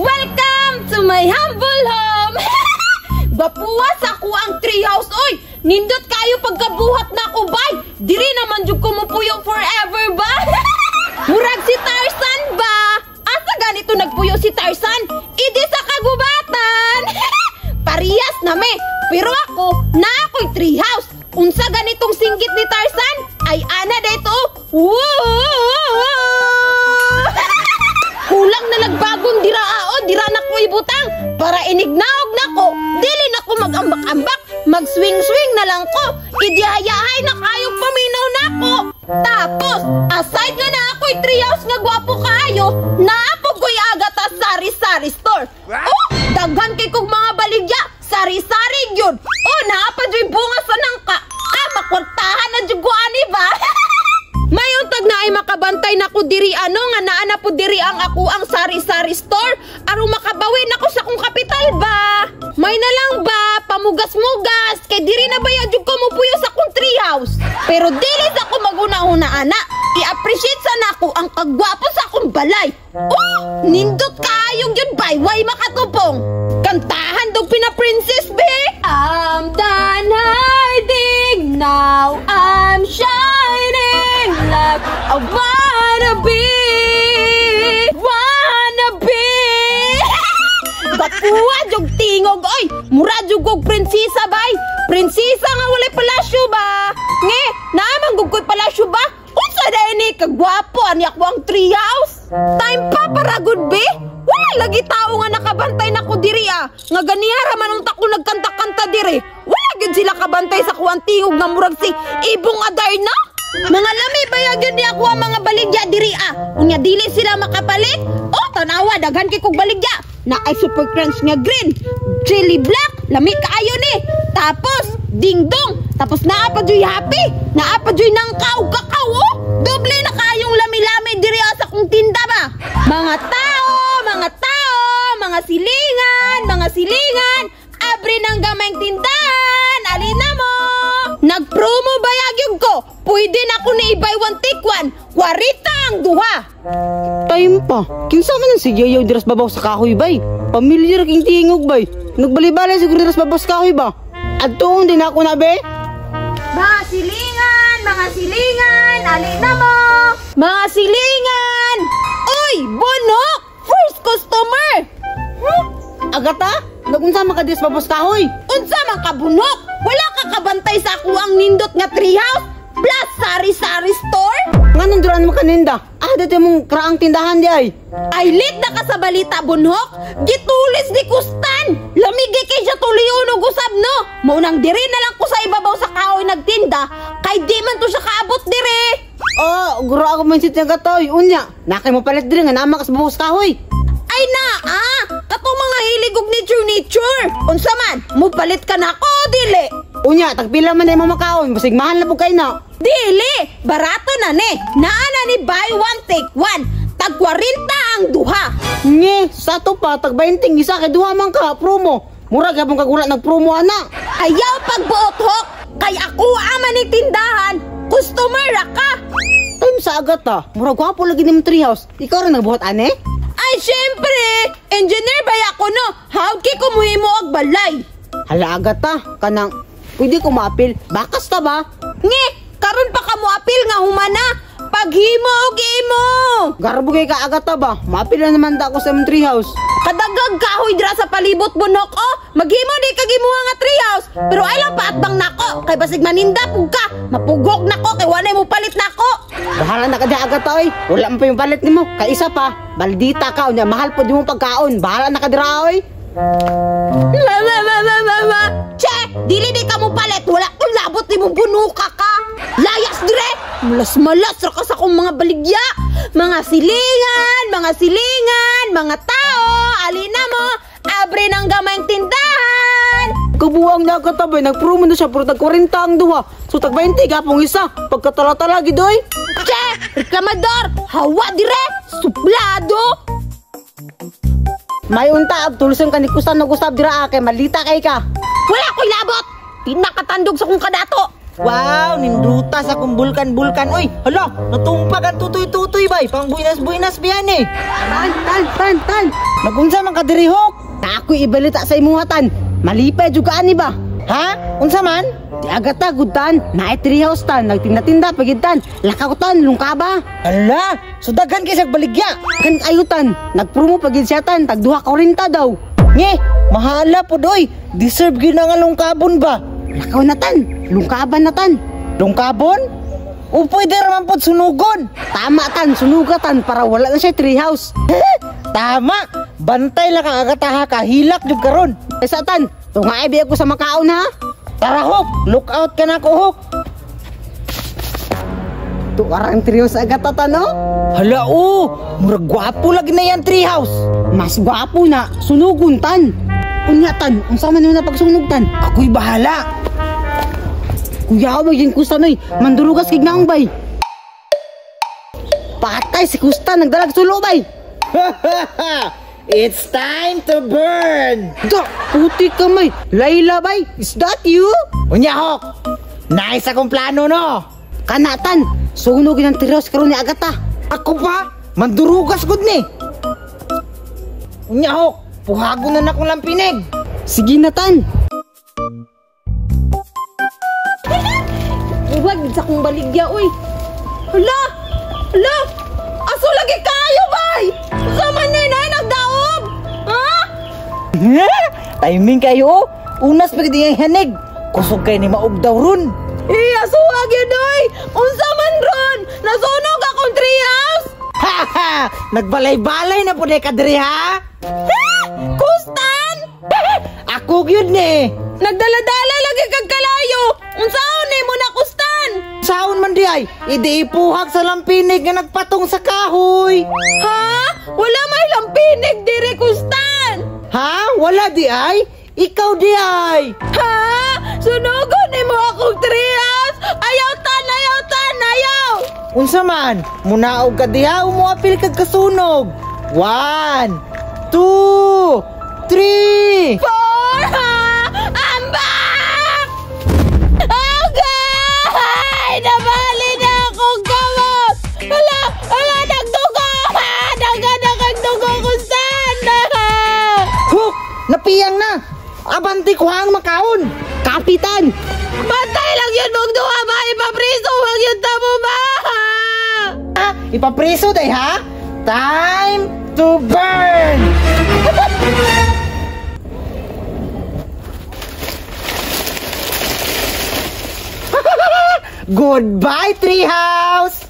Welcome to my humble home! Gwapuha sa akoang treehouse, oy! Nindot kayo pagkabuhat na ako, bay! Diri naman jud ko mupuyo forever ba? Murag si Tarzan ba? Asa ganito nagpuyo si Tarzan? Idi sa kagubatan! Parehas na me! Pero ako, na ako'y treehouse! Unsa ganitong singgit ni Tarzan? Ay ana dito! Woo! Kulang na lagbagong dira ao, dira na ko ibutang para inignaog nako, dili na ko magambak-ambak, mag-swing-swing na lang ko. Idihayahay na kayong paminaw nako. Tapos, aside nga na ako'y treehouse nga gwapo kaayo, naapog ko'y agata sari-sari store. Oh, daghan kay kog mga baligya, sari-sari gyud. Oh, naa pa juy bunga sa nangka. Ah, makwartahan na jud ko ani ba? May untag na ay makabantay nako diri ano nga naa na po diri ang ako ang sari-sari store aron makabawi nako sa akong kapital ba. May na lang ba pamugas-mugas kay diri na ba jud ko mupuyo sa akong treehouse. Pero dili sa ako maguna-una ana. I-appreciate sa nako ang kagwapo sa akong balay. Oh, nindot kaayong yun bay, way makatupong. Kantahan dog pina-princess be. I'm done hiding, now I'm shining like I wanna be, wanna be. Gwapuha jug tingog oy, mura jug og prinsesa bay. Prinsesa nga walay palasyo ba? Nge, naa man gud ko'y palasyo ba? Unsa day ni kagwapo ani ako ang treehouse? Time pa para good be? Wala lagi tao nga nakabantay nako diri ah. Nga ganiha ra man unta ko nagkanta-kanta diri. Wala gyud sila kabantay sa kuang tingog nga murag si Ibong Adarna. Mga lami ba gyud ni ako ang mga baligya diri ah. Unya dili sila makapalit. Oh, tanawa daghan kay kog baligya. Na ay super crunch nga green, jelly black, lami kaayo ni. Tapos dingdong, tapos naa pa juy happy, naa pa juy nangka ug kakao oh. Doble na kaayong lami-lami diri ah sa kong tinda ba. Mga tao, mga tao, mga silingan, mga silingan, abre ng gamayng tindahan, alina mo. Nagpromo bayag yun ko, pwede na ko ni i-buy one take one, 40 ang duha. Time pa, kinsa man ang si Yayaw diras babaw sa kahoy bay? Pamilyar king tingog bay. Nagbalibala siguro diras babaw sa kahoy ba? Adtoon din ako na be. Mga silingan, alina mo. Mga silingan. Uy, bunok, first customer. Huh? Agata, nagunsa man ka diras babaw sa kahoy? Unsa man ka bunok? Wala ka kabantay sa ako ang nindot nga treehouse plus sari-sari store? Nganong duraan mo kaninda? Ah, dito mong kraang tindahan di ay. Ay, late na ka sa balita, bunhok. Gitulis ni Kustan. Lamigi kay siya tuliyon og usab no. Maunang diri na lang ko sa ibabaw sa kahoy nagtinda kay di man to siya kaabot dire. Oh, guro ako man sit nga katoy. Unya, nakay mo palit diri nga nama ka sa babaw sa kahoy. Ay na, ah, katong mga hilig og nature nature. Unsa man, mupalit ka na ko dili. Unya, tagpila man ay mamakaon, basig mahal na pud kay na. Dili, barato na ni. Naa na ni buy one take one. Tag 40 ang duha. Nge, sa to pa tag 20 isa kay duha man ka promo. Mura gyapon kag wala nagpromo ana. Ayaw pagbuot hok, kay ako ama ni tindahan, customer ra ka. Time sa agata, mura gwapo lagi nimong treehouse. Ikaw ra nagbuhat ane? Ay syempre, engineer ba ako no? How kay kumuhimo og balay? Hala agata, kanang pwede ko maapil. Bakas ta ba? Nge, karon pa ka mo apil nga humana. Paghimo og imo. Garbo kay ka agata ba? Maapil na naman ta ako sa imong treehouse. Kadagag kahoy dira sa palibot bunok oh. Maghimo di kag imuha nga treehouse. Pero ay lang paatbang nako kay basig maninda pug ka. Mapugok nako kay walay mo palit nako. Bahala na ka di agata oy. Wala man pa yung palit nimo. Kay isa pa, baldita ka unya mahal pod imong pagkaon. Bahala na ka dira oy. La la la la la la. Che, dili di ka mo palit. Wala ko labot nimo bunuka ka. Layas dire. Malas-malas ra ka sa akong mga baligya. Mga silingan, mga silingan, mga tao, alina mo, abre ng gamayng tindahan. Kabuang na katabay, nagpromo na siya pero tag 40 ang duha. So tag 20 gapong isa. Pagkatala-tala gid oy. Che, reklamador, hawa dire, suplado. May unta ag tuluson ka ni Kustan og usab dira kay malita kay ka. Wala ko'y labot. Di nakatandog sa kong kadato. Wow, ninduta sa akong bulkan-bulkan. Oy, hala, natumpag ang tutoy-tutoy bay. Pang buinas-buinas biyan eh. Tan, tan, tan, tan. Nagunsa man ka diri, Hok? Na ako'y ibalita sa imuha, tan. Malipay jud ka ani ba? Ha? Unsa man? Di agata gud tan, naay treehouse tan, nagtinda-tinda pagid tan. Lakaw tan, lungka ba? Hala, so daghan kay sag baligya. Kan ayo tan, nagpromo pagid siya tan, tag 2.40 daw. Nge, mahala po doy. Deserve gyud na nga lungkabon ba? Lakaw na tan, lungkaban na tan. Lungkabon? O pwede raman pod sunugon. Tama tan, sunugatan para wala na siya treehouse. Tama, bantay lang kang agataha ka, hilak jud karon. Esa tan, tungae bi ako sa makaon ha. Tara Hok, look out ka na ko Hok. Tuwarang treehouse agata tan no? Hala oh, murag gwapo lagi na yan treehouse. Mas gwapo na, sunugon tan. Unya tan, unsa man na pagsunog tan? Ako'y bahala. Kuya mo yung kusta noy, mandurugas kig naong bay. Patay si Kusta nagdalag sulo bay. It's time to burn. Da, puti kamay. Layla bay, is that you? Unya Hok, nice akong plano no. Kanatan, sunugin ang treehouse karon ni Agata. Ako pa, mandurugas gud ni. Unya Hok, puhago na nakong lampinig. Sige na tan. Huwag sa kong baligya, uy. Hala! Hala! Aso lagi kayo, bay! Sa man ni nay nagdaob? Ha? Timing kayo oh. Unas pa gid ang hanig. Kusog kay ni maug daw ron. Eh, aso gyud oy. Unsa man ron? Nasunog akong treehouse? Ha ha! Nagbalay-balay na pud ka diri ha. Ha? Kustan? Ako gyud ni. Nagdala-dala lagi kag kalayo. Unsaon ni mo na kustan? Saon man di ay, idi ipuhag sa lampinig nga nagpatong sa kahoy. Ha? Wala may lampinig diri kustan. Ha? Wala di ay? Ikaw di ay. Ha? Sunugon ni mo akong treehouse? Ayaw tan, ayaw tan, ayaw. Unsa man? Munaog ka diha o moapil kag kasunog. 1, 2, 3. 4. Ha? Ambak! Agay! Nabali na akong gamot! Hala! Hala! Nagdugo! Ha! Nagdugo kustan! Huk! Napiyang na! Abanti ko ang makaon! Kapitan! Bantay lang yun mong duha ba? Ipapriso! Huwag yun tamo ba? Ha? Ipapriso day ha? Time to burn! Goodbye, treehouse!